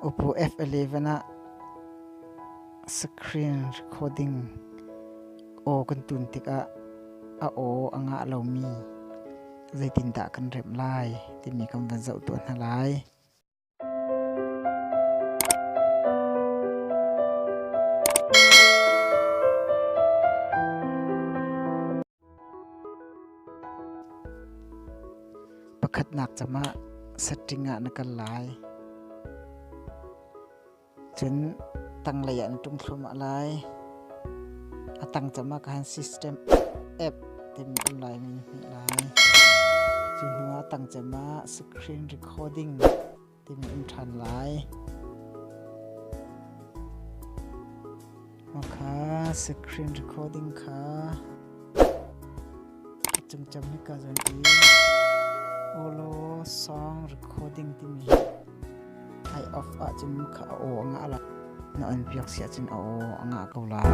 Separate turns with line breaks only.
Oppo F11 ah screen recording aw kan tun tikah a aw a ngah lomi zeitindah kan remh lai timi kan van zoh tuah hna lai. Pakhatnak cam ah setting ah na kal lai. Cun tanglei ah na ṭum thluahmah lai. A tang cam ah khan system app timi um lai mi na hmuh lai. Cu hnu ah tang cem ah screen recording timi um ṭhan lai. Mah kha screen recording kha a cungcam hika zawn i Olo song recording timi hi ai off ahcun kha a aw a ngah lai. Na on piak si ahcun a aw a ngah ko lai.